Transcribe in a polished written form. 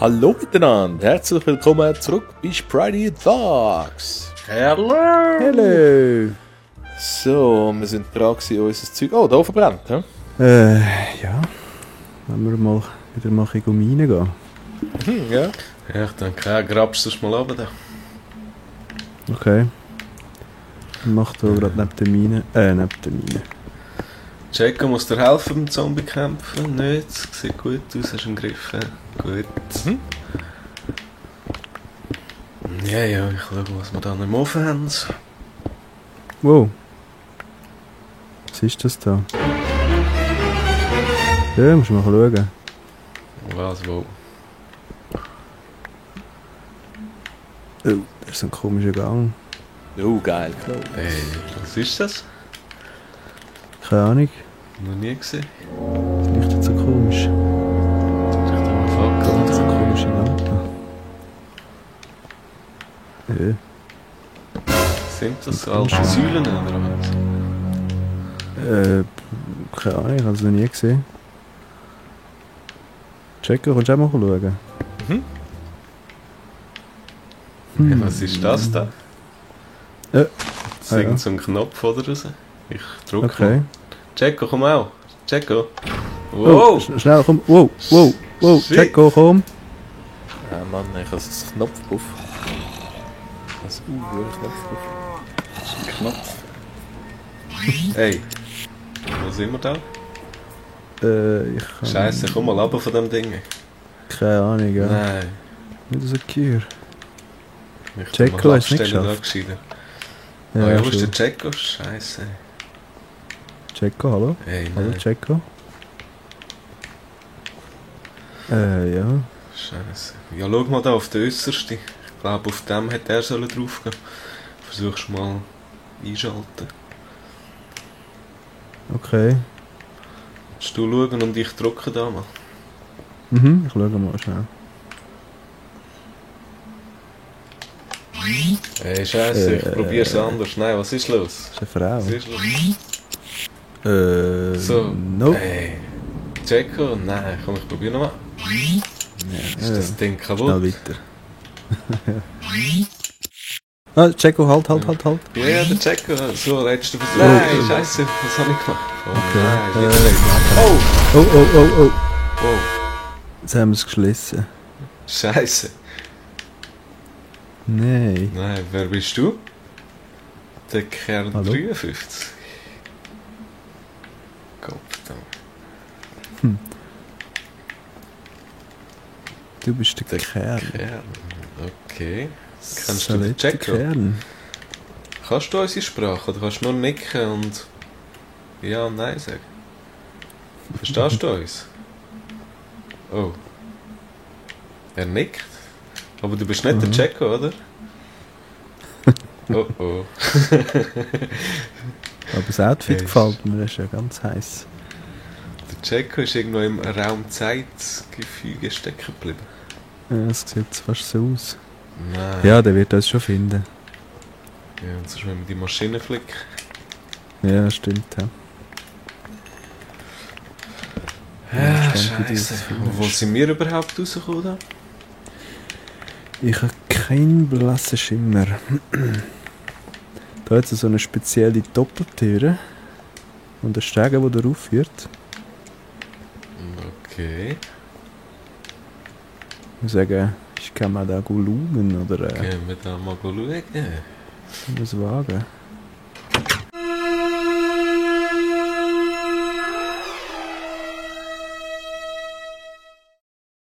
Hallo miteinander, herzlich willkommen zurück bei Spridey Talks. Hallo! Hallo! So, wir sind dran gewesen, unser Zeug... Oh, da verbrennt, hä? Ja. Wenn wir mal wieder mal ein bisschen reingehen. Ja. Ja, ich denke, grabst du es mal runter da. Okay. Ich mache da gerade neben der Mine. Neben der Mine. Jacko, muss dir helfen beim Zombie kämpfen? Nicht? Sieht gut aus, hast du im Griff. Gut. Ja, ich schaue, was wir da noch im Ofen haben. Wow. Was ist das da? Ja, musst du mal schauen. Was, wo? Oh, das ist ein komischer Gang. Oh, geil, klar. Hey, was ist das? Keine Ahnung. Noch nie gesehen. Das leuchtet so komisch. Ich habe eine Fackel Ganz so da. komische Lampe. Ja. Sind das so alte Säulen oder was? Keine Ahnung, ich habe es noch nie gesehen. Checker, kannst du auch mal schauen? Ja, was ist das da? Ja. Das ist irgend ja. so ein Knopf oder raus. Ich drücke Okay. mal. Jacko, komm auch. Jacko. Oh, Wow! schnell, komm. Wow. Shit. Jacko, komm. Ja, Mann, ich habe einen Knopf drauf. Das Knopf drauf. Knopf. Hey, wo sind wir da? Ich kann... Scheiße, komm mal runter von dem Ding. Keine Ahnung, ja. Nein. Nicht so Kier. Ich Jacko tu mal hat's nicht abstellen, geschafft. da gescheiter. Ja, Ah ja, wo ist schon. der Jacko? Scheiße. Jacko, hallo? Hey, Hallo, nein. Jacko? Ja. Scheiße. Ja, schau mal da auf den äußersten. Ich glaube, auf dem hätte er sollen drauf gehen. Versuchst mal einschalten. Okay. Willst du schauen und ich drücke da mal? Ich schaue mal schnell. Hey, Scheiße, ich probier's anders. Nein, was ist los? Das ist eine Frau. Was ist los? So. Nope. Hey. Jacko? Nein, komm, ich probier nochmal. Ist das Ding Schnell kaputt? weiter. Jacko, halt. Ja, der Jacko. So, letzter Versuch. Oh. Nein, Scheiße, was habe ich gemacht? Oh nein, wieder nicht. Oh. Oh, Jetzt haben wir es geschlossen. Scheiße. Nein. Nein, wer bist du? Der Kern Hallo? 53. Gott, Du bist der Kern. Kern. Okay. Kennst Der du den letzte Jacko? Kern. Kannst du unsere Sprache oder kannst du nur nicken und ja und nein sagen? Verstehst du uns? Oh. Er nickt. Aber du bist nicht der Jacko, oder? Oh. Aber das Outfit Hey, gefällt mir, das ist ja ganz heiß. Der Jacko ist irgendwo im Raum-Zeit-Gefüge stecken geblieben. Ja, das sieht fast so aus. Nein. Ja, der wird das schon finden. Ja, und sonst wenn wir die Maschine flicken. Ja, stimmt, ja. Ja, gespannt, wie du das Scheiße. findest. Wo sind wir überhaupt rausgekommen da? Ich habe keinen blassen Schimmer. Da hat es so eine spezielle Doppeltür und ein Steg, der darauf führt. Okay. Ich muss sagen, ich kann mal da schauen oder Gehen wir da mal schauen. muss wagen.